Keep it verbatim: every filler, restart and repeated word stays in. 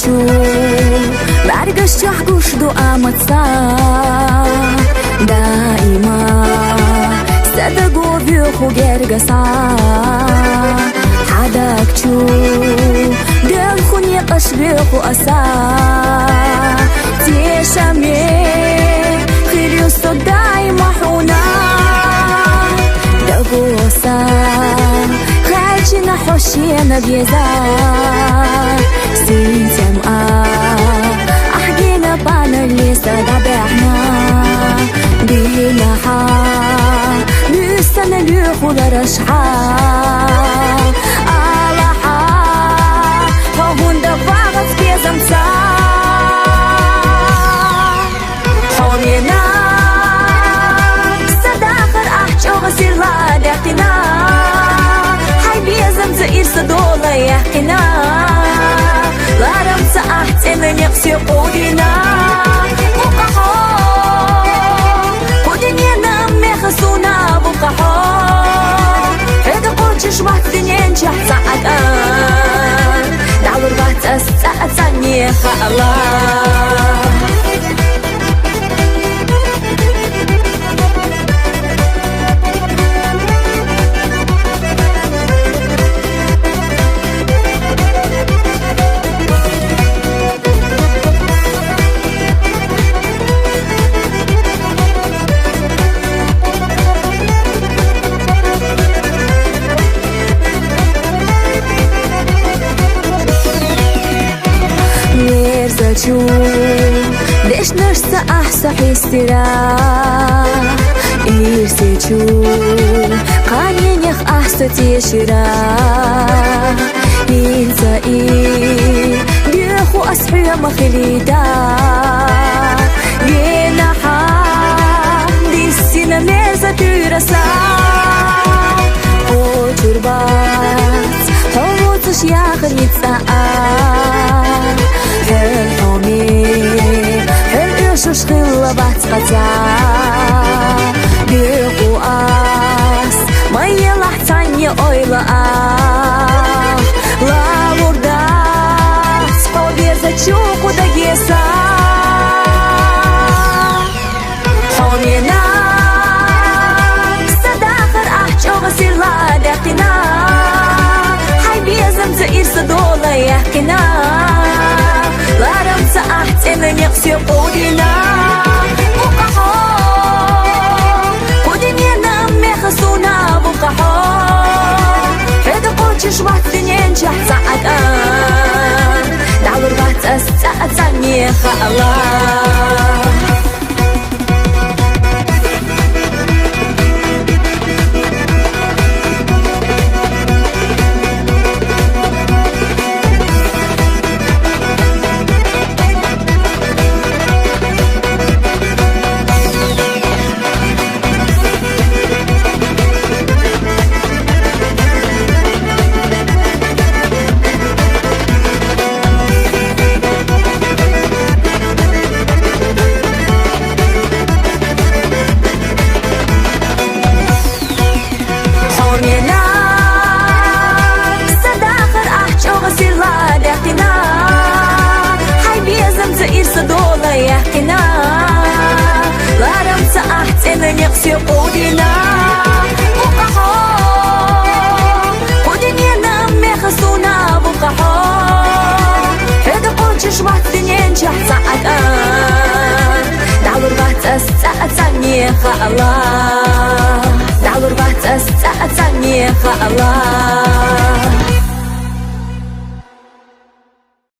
Чу, бӀаргаш чахь гуш ду амаца, даима, садаго вуьйху гергаса. Хьадаг чу, делху некъаш вуьйху аса, тешаме, хир ю со даима хьуна. Дагоса, кхаьчина хьо шена беза, синтем а, ахь гина пана леса дӀабаьхьна. Дина хьа, буьйсана луьйхулараш хьа, ала хьа, хьо хӀунда вагӀац безамца. Хьо мена, са дахар ахь чӀогӀа сирла даьккхина, хьай безамца ирса дола яьккхина, ларамца ахь цӀена некъ се кховдина. Букъа хьо, кху динена меха суна букъа хьо, хьега кхочуш вац динен чахь цхьа а кӀа. ДӀалур вац ас цӀа а цӀанне хаала. Мерзачу дешнашца ахь со хьестира, ирсечу къаненех ахь со тешира. ХӀинца и дуьху ас хьоьма хилийта, вена хьа диссина мерза туьйраса. Кхочур бац хьо воцуш яхар йиц а, хьоьл хьоме, хьоьл оьшуш хилла бац къаца. Дуьху ас ма елахь цхьанне ойла а, лалур дац хьо безачу кху дагеса. Хьо мена, са дахар ахь чӀогӀа сирла даьккхина, хьай безамца ирса дола яьккхина, ларамца ахь цӀена некъ се кховдина. Букъа хьо, кху динена меха суна букъа хьо, хьега кхочуш вац динен чахь цхьа а кӀа. ДӀалур вац ас цӀа а цӀанне хаала. Хьо мена, са дахар ахь чӀогӀа сирла даьккхина, хьай безамца ирса дола яьккхина, ларамца ахь цӀена некъ се кховдина. Букъа хьо, кху динена меха суна букъа хьо, хьега кхочуш вац динен чахь цхьа а кӀа. ДӀалур вац ас цӀа а цӀанне хаала. ДӀалур вац ас цӀа а цӀанне хаала.